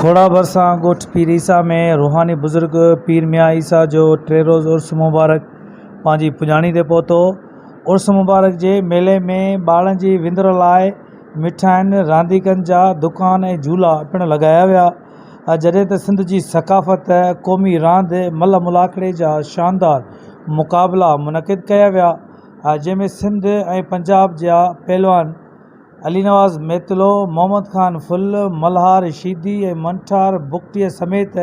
کوڙا ڀرسان ڳوٺ پير عيسيٰ ۾ روحاني بزرگ پير ميان عيسيٰ جو ٽي روز عرس مبارڪ پنهنجي پڄاڻي تي پهتو. عرس مبارڪ جي ميلي ۾ ٻارڙن جي وندر لاء مٺاين، رانديڪن جا دڪان ۽ جهولا پڻ لڳايا ويا. جڏهن ته سنڌ جي ثقافت، قومي راند ملهه ملاکڙي جا شاندار مقابلا منعقد ڪيا ويا، جنهن ۾ سنڌ ۽ پنجاب جا پهلوان علي نواز ميتلو، محمد خان ڦل، ملهار شيدي ۽ منٺار بگٽيء سميت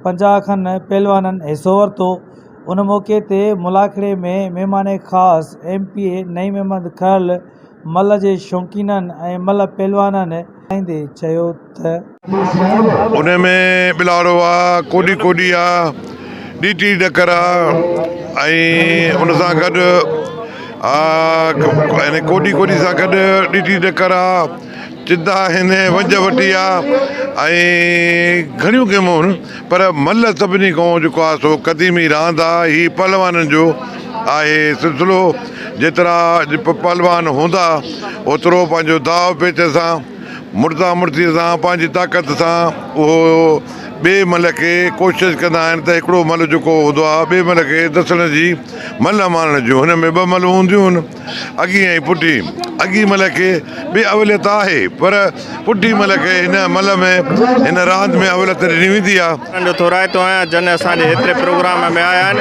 50 کن پهلوانن حصو ورتو. ان موقعي تي ملاکڙي ۾ مهمان خاص M P A Naeem Ahmed Kharal ملهه جي شوقينن ۽ ملهه پهلوانن ڳالهائيندي چيو ته. ان ۾ ٻلاڙو آ، ڪوڏي ڪوڏي آ، ڏيٽي ڏڪر آ ۽ ان سان گڏ يعني ڪوڏي ڪوڏي سان گڏ ڏيٽي ڏڪر آ، چدا آهن، ونجهه وٽي آ ۽ گهڻيون گيمون آهن پر ملهه سڀني کان جيڪو آ سو قديمي راند آ هي پهلوانن جو آهي سلسلو جيترا پهلوان هوندا اوترو پنهنجو داء پيچ سان مڙسا مڙسي سان پنهنجي طاقت سان اهو ٻئي ملهه کي ڪوشش ڪندا آهن ته هڪڙو ملهه جيڪو هوندو آهي ٻئي ملهه کي دسڻ جي ملهه مارڻ جون هن ۾ ٻه ملهون هونديون آهن اڳي ۽ پٺي اڳي ملهه کي به اوليت آهي پر پٺي ملهه کي هن ملهه ۾ هن راند ۾ اوليت ڏني ويندي آهي. انهن جو ٿورائتو آهيان جن اسان جي هيتري پروگرام ۾ آيا آهن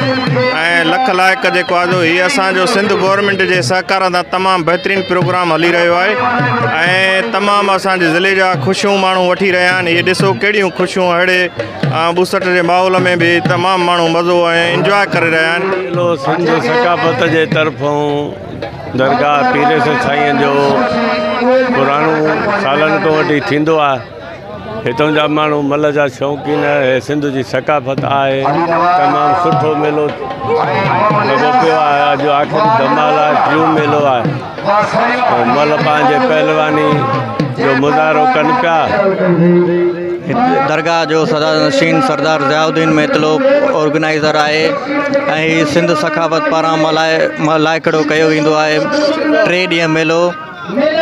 ۽ لک لائق جيڪو آهي سو هي اسان جو سنڌ گورنمينٽ جي سهڪار سان تمام بهترين پروگرام هلي رهيو آهي ۽ تمام اسان جي ضلعي جا خوشيون ماڻهو وٺي رهيا آهن هي ڏسو ڪهڙيون خوشيون اهڙي ٻوسٽ جي ماحول ۾ به تمام ماڻهو مزو ۽ انجواء ڪري رهيا آهن. ميلو سنڌ ثقافت جي طرفون درگاهه پيريسر سائين جو پراڻو سالن کان وٺي ٿيندو آهي. هتان جا ماڻهو ملهه جا شوقين آهي سنڌ جي ثقافت آهي تمام سٺو ميلو لڳو پيو آهي اڄ آخري ڌمال آهي ٽيون ميلو آهي ملهه پنهنجي پهلواني جو مظاهرو ڪن پيا. درگاهه جو سدا نشين سردار ضياء الدين ميتلو آرگنائيزر آهي ۽ هي سنڌ ثقافت پاران ملهائي ملهائڪڙو ڪيو ويندو آهي ٽي ڏينهن ميلو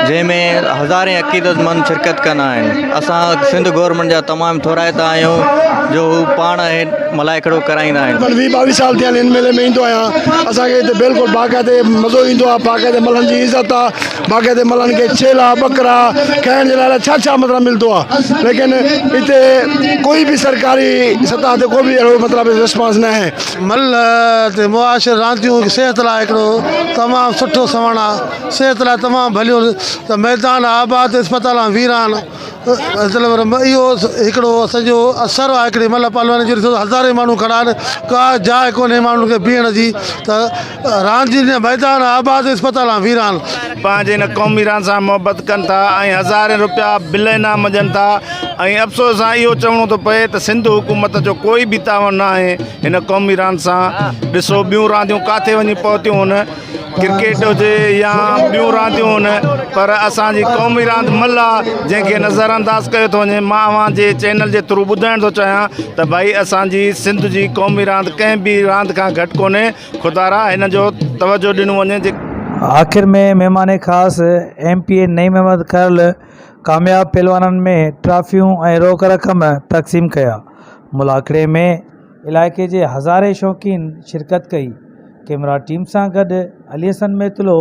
جنهن ۾ هزارين عقيدتمند شرڪت ڪندا آهن اسان سنڌ گورنمينٽ جا تمام ٿورائتا آهيون جو هو پاڻ هي ملهائڪڙو ڪرائيندا آهن. ويهه ٻاويهه سال ٿيا آهن هن ميلي ۾ ايندو آهيان اسان کي هتي بلڪل باقاعدي مزو ايندو آهي باقاعدي ملهن جي عزت آهي باقاعدي ملهن کي ڇيلا ٻڪرا کائڻ جي لاء ڇا ڇا مطلب ملندو آهي ليڪن هتي ڪوئي به سرڪاري سطح تي ڪو به اهڙو مطلب رسپانس نه آهي. ملهه تي معاشر رانديون صحت لاء هڪڙو تمام سٺو سوڻ آهي. صحت لاء تمام ڀليون ته ميدان آباد اسپتالان ويران مطلب اهو هڪڙو سڄو اثر آهي هڪڙي ملهه پهلواني جو ڏسو هزارين ماڻهو کڙا آهن ڪا جاء ڪونهي ماڻهن کي بيهڻ جي ته راندين جا ميدان آباد اسپتالان ويران. پنهنجي هن قومي راند سان محبت ڪن ٿا ۽ هزارين روپيا بل انعام ڏين ٿا ۽ افسوس سان اهو چوڻو ٿو پئي ته سنڌ حڪومت جو ڪوئي به تعاون ناهي هن قومي راند سان ڏسو ٻيون رانديون ڪاٿي وڃي پهتيون هن ڪرڪيٽ هجي يا ٻيون رانديون هن پر اسان جي قومي راند ملهه آ جنهن کي نظر انداز ڪيو ٿو وڃي مان اوهان جي چينل جي ٿرو ٻڌائڻ ٿو چاهيان ته ڀائي اسان جي سنڌ جي قومي راند ڪنهن به راند کان گهٽ ڪونهي خدارا هن جو توجه ڏنو وڃي. آخر ۾ مهمان خاص M P A Naeem Ahmed Kharal ڪامياب پهلوانن ۾ ٽرافيون ۽ روڪ رقم تقسيم ڪيا. ملاکڙي ۾ علائقي جي هزارين شوقين شرڪت ڪئي. ڪئميرا ٽيم سان گڏ علي حسن ميتلو.